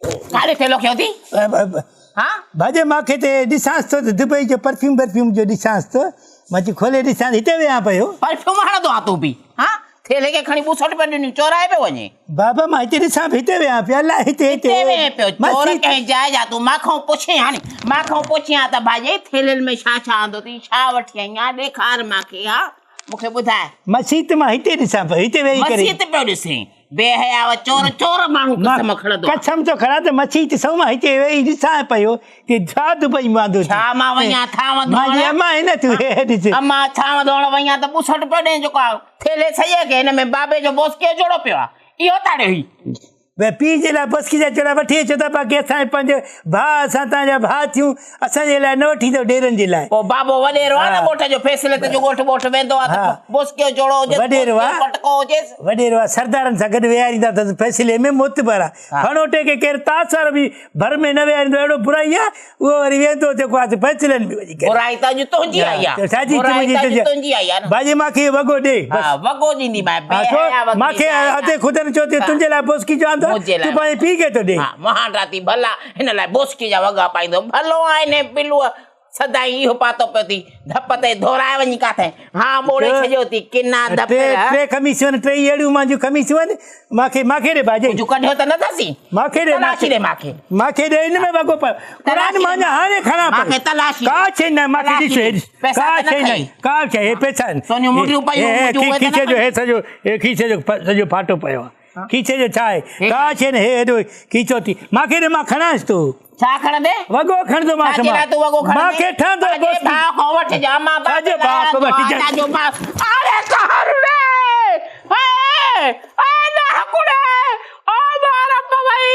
ڪاڏي ٿيلهو کنيو ٿي؟ ها؟ ڀاڄي مان کي ته ڏسانس ٿو ته دبئي جو پرفيوم برفيوم جو ڏسانس ٿو مان چيو کولي ڏسان هتي ويهان پيو. پرفيوم هڻندو آن تون به ها؟ ٿيلهي کي کڻي ٻوسٽ پيو ڏنيون چورائي پيو وڃين. بابا مان هتي ڏسان پيو هتي ويهان پيو الاء هتي هتي هتي ويهين پيو چور ڪنهن جاء جا تون مان کان پڇين ها ني مان کان پڇين ها ته ڀاڄي ٿيلهين ۾ ڇا ڇا آندو ٿي ڇا وٺي آئين آن ڏيکار مان کي ها مون کي ٻڌاء. مسيت مان هتي ڏسان پيو هتي ويهي ڪري. مسيت پيو ڏسين. بي حيا و چور چور ماڻهو قسم کڻندو آ. قسم ٿو کڻان ته مڇي ته سو مان هتي ويهي ڏسان پيو ته ڇا دبئي مان آندو ڇا مان وڃان ٿانو ڌوئڻ. مان جي امان هن تون هي ڏس. امان ٿانو ڌوئڻ وڃان ته ٻوسٽ پيو ڏين جيڪو آ ٿيلهي سڄي کي هن ۾ بابي جو بوسڪيء جو جوڙو پيو آ اهو تاڙيو هي. ڀئي پيء جي لاء بوسڪي جا جوڙا وٺي اچو ٿا باقي اسان پنهنجو ڀاء اسان توهان جا ڀاء ٿيون اسان جي لاء نه وٺي ايندؤ ڏيرن جي لاء. پوء بابو وڏيرو آ نه ڳوٺ جو فيصلي تي جو ڳوٺ ٻوٺ ويندو آ ته بوسڪيو جوڙو هجيس وڏيرو آ بوسڪيو پٽڪو هجيس. وڏيرو آ سردارن سان گڏ ويهاريندا اٿس فيصلي ۾ معتبر آ ڦڻوٽي کي ڪير تاس وارو به ڀر ۾ نه ويهاريندو اهڙو برائي آ اهو وري ويهندو جيڪو آ فيصلن ۾ وڃي ڪري. برائي ته اڄ تنهنجي آئي آ. ڇا جي برائي ته اڄ تنهنجي تنهنجي آئي آ نه. باجي مان کي وڳو ڏي بس. ها وڳو ڏينديمانء بي حيا وڳي مان کي ادي خدن چيو ته تنهنجي لاء بوسڪي جو آندو آ تون پنهنجي پيء کي ٿو ڏي. ها مهانڊا ٿي ڀلا هن لاء بوسڪي جا وڳا پائيندو ڀلو آ انهي پلوء سدائين اهو پاتو پيو ٿي ڌپ تي ڌورائي وڃي ڪاٿي ها ٻوڙي ڇڏيو ٿي ڪنا ڌپ ٽي ٽي قميصون آهن ٽيئي اهڙيون مانجون قميصون آهن مانکي مانکي ڏي باجي ڪجهه ڪڍيو ته نه اٿسي مانکي ڏي تلاشي ڏي مانکي مانکي ڏي ان ۾ وڳو پيو قرآن مان هاڻي کڻان پيو مانکي تلاشي ڪا شيء نه مانکي ڏس هي ڏس ڪا شيء نه ڪا شيء هي پئسا آهن سونيون منڊيون پيون هي کيسي جو هي سڄو هي کيسي جو سڄو ڦاٽو پيو آهي کيچي جو ڇا آهي؟ ڪا شيء نه هي هيڏو کيچو ٿي. مان کي ڏي مان کڻانس ٿو. ڇا کڻندين؟ وڳو کڻندو مانس ڇا جي لاء تون وڳو کڻندين؟ مان کي ٺهندو پنهنجي ڀاء کان وٺجان مان ڇا جي ڀاء کان وٺجان؟ ڇا جو ڀاء؟ آڙي قهر ڙي! هاء! اي نه هڪڙي! او مار پوي!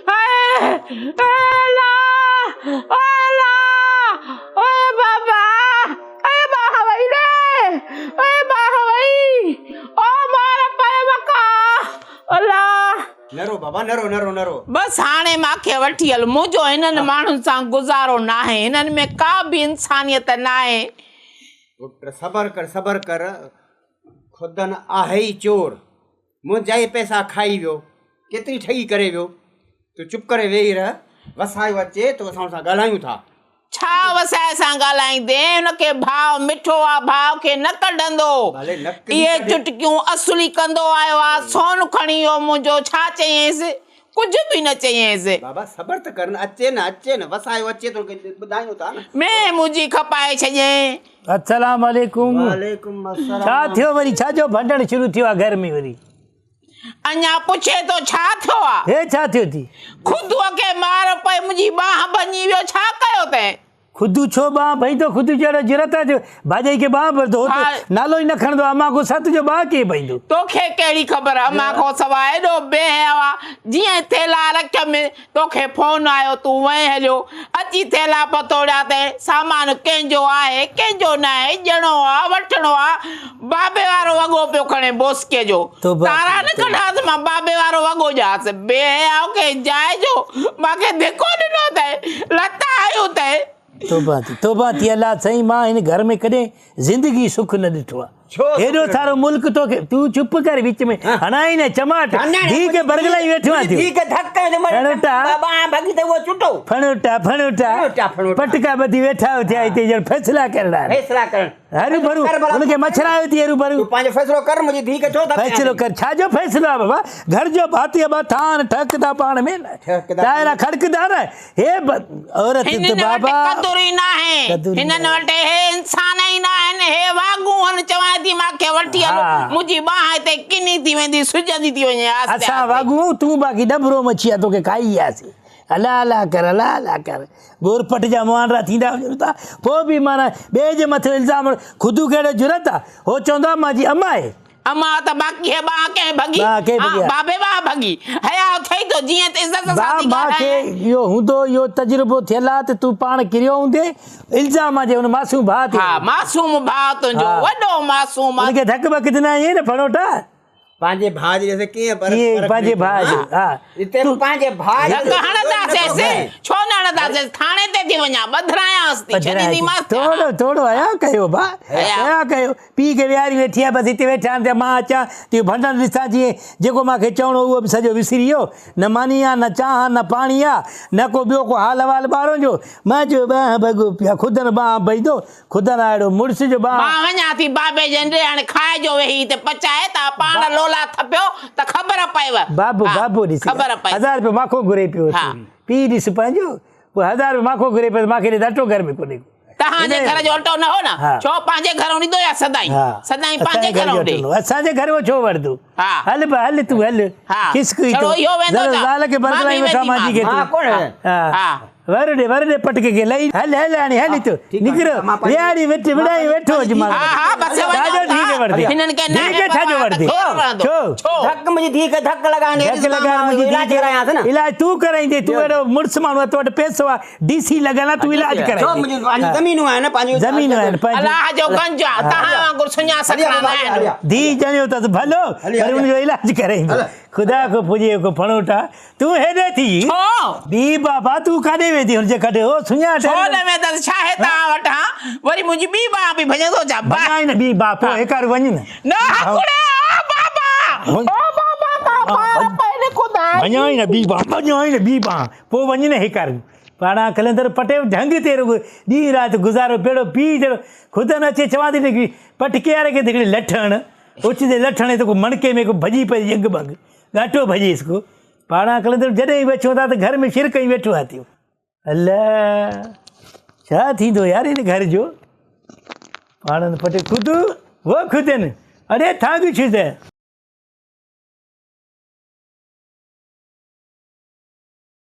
هاء! اي لا! او لا! او بابا! اي باهه وئي ڙي! اي باهه وئي! او مار پئي وڪا! الا! نرو بابا نرو نرو نرو. بس هاڻي ماکي وٺي هل. منهنجو هنن ماڻهن سان گذارو ناهي. هنن ۾ ڪا به انسانيت ناهي. پٽ صبر ڪر صبر ڪر. خدن آهي ئي چور. منهنجا ئي پئسا کائي ويو. ڪيتري ٺڳي ڪري ويو. تون چپ ڪري ويهي رهه. وسايو اچي ته اسان ان سان ڳالهايون ٿا. ڇا وسائي سان ڳالهائيندين؟ هن کي ڀاء مٺو آ، ڀاء کي نه ڪڍندو. اهي چٽڪيون اصلي ڪندو آيو آ. سون کڻي ويو منهنجو. ڇا چيائينس؟ ڪجهه به نه چيائينس. بابا صبر ته ڪر نه. اچي نه اچي نه وسايو اچي ته ان کي ٻڌايون ٿا نه. مينهن منهنجي کپائي ڇڏيائين. السلام عليڪم. وعليڪم السلام. ڇا ٿيو وري ڇا جو ڀنڊڻ شروع ٿيو آ گهر ۾ وري. اڃا پڇي ٿو ڇا ٿيو آ. هي ڇا ٿيو ٿي. خدوء کي مار پئي منهنجي ٻانهن ڀڃي ويو ڇا ڪيو تنهن. خدو ڇو ٻانهن ڀڃندو خدو جهڙو جرئت آ جو ڀاڄائي کي ٻانهن ڀرندو هو ته نالو ئي نه کڻندو امان کان ست جو ٻانهن ڪيئن ڀڃندو. توکي ڪهڙي خبر امان کان سواء ايڏو بي حياء آ جيئن ئي ٿيلها رکيم توکي فون آيو تون وئين هليو اچي ٿيلها پتوڙيا تنهن سامان ڪنهن جو آهي ڪنهن جو ناهي ڏيڻو آ وٺڻو آ بابي وارو وڳو پيو کڻي بوسڪي جو تارا نه ڪڍانس مان بابي وارو وڳو ڏيانس بي حياء ڪنهن جاء جو مانکي ڌڪو ڏنو اٿئي لتان هنيون اٿئي. توبه ٿي توبه ٿي الله سائين مان هن گهر ۾ ڪڏهن زندگي سک نه ڏٺو آ هيڏو سارو ملڪ توکي تون چپ ڪر وچ ۾ هڻائي نه چماٽ ڌي کي برغلائي ويٺو آ ٿيو ڦڻوٽا ڦڻوٽا ڦڻوٽا پٽڪا ٻڌي ويٺا آهيو ٿيا هتي ڄڻ فيصلا ڪرڻا آهن هرو ڀرو هن کي مڇرايو ٿي هرو ڀرو تون پنهنجو فيصلو ڪر منهنجي ڌي کي ڇو ڌڪ فيصلو ڪر ڇا جو فيصلو آ بابا گهر جو ڀاتي ابا ٿان ٺهڪدا پاڻ ۾ دائرا کڙڪدا نه هي عورت ته هنن وٽ بابا قدر ئي ناهي قدر ئي هنن ناهي. وٽ هي انسان ئي ناهن هي واڳون هن چوانء ٿي مان کي وٺي هل ها. منهنجي ٻانهن هتي ڪني ٿي ويندي سجندي ٿي وڃي آهستي اسان آهستي. واڳون تون باقي ڏڀرو مڇي آ توکي کائي وياسين الا الا ڪر الا الا ڪر ڳورپٽ جا مهانڊا ٿيندا هجن ٿا پوء به معنيٰ ٻئي جي مٿي الزام خودو ڪهڙو جرئت آ هو چوندو آ مان جي اما آهي. اما ته باقي هي ٻانهن ڪنهن ڀڳي؟ ٻانهن ڪنهن ڀڳي آ؟ بابي ٻانهن ڀڳي. حياء اٿئي ٿو جيئن ته عزت سان ڀاء ٿي مان کي ڳالهايان. اهو هوندو اهو تجربو ٿيل آ ته تون پاڻ ڪريو هوندين الزام آ جي ان معصوم ڀاء تي. ها معصوم ڀاء تنهنجو وڏو معصوم آ. ان کي ڌڪ ٻڪ ته نه هنئين نه ڦڻوٽا. پنهنجي ڀاء جي ڏس ڪيئن پر ڪيئن پنهنجي ڀاء جو ها هتي به پنهنجي ڀاء جو ڌڪ هڻنداسينس ڇو نه هڻنداسينس ٿاڻي تي ٿي وڃان ٻڌرايانس ٿي ڇڏينديمانس ٿورو ٿورو حيا ڪيو ڀاء حيا ڪيو پيء کي ويهاري ويٺي آهي بس هتي ويٺا آهن ته مان اچان ته اهو ڀنڊڻ ڏسان جيئن جيڪو مان کي چوڻو اهو به سڄو وسري ويو نه ماني آ نه چانهه آ نه پاڻي آ نه ڪو ٻيو ڪو حال احوال ٻارن جو مان چيو ٻانهن ڀڳو پيا خدن ٻانهن ڀڄندو خدن آ اهڙو مڙس جو ٻانهن مان وڃان ٿي بابي جن ڏي هاڻي کائجو ويهي هتي پچائي تان پاڻ لولا ٿڦيو ته خبر پئيو بابو بابو ڏس خبر پئي هزار روپيو ماکو گهري پيو پيء ڏس پنهنجو پوء هزار روپيو ماکو گهري پيو ته ماکي ڏي ته اٽو گهر ۾ ڪونهي ڪو. توهان جي گهر جو اٽو نه هو نه؟ ڇو پنهنجي گهرئون ڏيندو يا سدائين؟ سدائين پنهنجي گهرئون ڏي. اسان جي گهر ڇو وڙهندو؟ هل به هل تون هل. کسڪ ئي ڇڙو اهو ويندو ذرا زال کي برغلائي وٺان مانجي کي تون. ور ڏي ور ڏي پٽڪي کي لئي هل هل هاڻي هل تون نڪر ويهاڙي وٺ وڙهائي ويٺو اڄ مان. ها ها بس ڇا جو ڌيء کي وڙهندي؟ هنن کي ڌيء کي ڇا جو وڙهندي؟ ڇو؟ ڌڪ منهنجي ڌيء کي ڌڪ لڳائين ڌڪ لڳائڻ منهنجي ڌيء علاج ڪرايانس نه. علاج تون ڪرائيندين تون اهڙو مڙس ماڻهو آهين تو وٽ پئسو آهي ڊي سي لڳل آ تون علاج ڪرائيندين. ڇو منهنجون پنهنجون زمينون آهن پنهنجون زمينون آهن پنهنجون. الله جو گنج آ توهان وانگر سڃا سکڻا نه آهن. ڌيء ڄڻيو اٿس ڀلو پر ان جو علاج ڪرائيندو. خدا کان پڄي ڪو ڦڻوٽا تون هيڏي ٿي. ڇو؟ ٻي بابا تون ڪاڏي ويندين هن جي ڪڍ هو سڃا ڇو نه ويندس ڇا هي توهان وٽ هان وري منهنجي ٻي ٻانهن به ڀڃندو ڇا. ڀڃائين نه ٻي ٻانهن پوء هيڪار وڃ نه. نه هڪڙي آ بابا او بابا تان پاڻ پهرين خدا جي. ڀڃائين نه ٻي ٻانهن ڀڃائين نه ٻي ٻانهن پوء وڃ نه هيڪار پاڻان قلندر پٽي ڍنگ تي رڳو ڏينهن رات گذارو پيڙو پيء جهڙو خود نه اچي چوان ٿي ته پٽڪي واري کي ته هڪڙي لٺ هڻ اچ تي لٺ هڻي ته ڪو مڻڪي ۾ ڪو ڀڄي پئي ڄنگهه ٻنگهه ڳاٽو ڀڄيس ڪو پاڻان قلندر جڏهن به اچون ٿا ته گهر ۾ شرڪ ئي ويٺو آهي ٿيو الا ڇا ٿيندو يار هن گهر جو پاڻن پٽي خود و خودن اڙي ٿانگ ڇو ته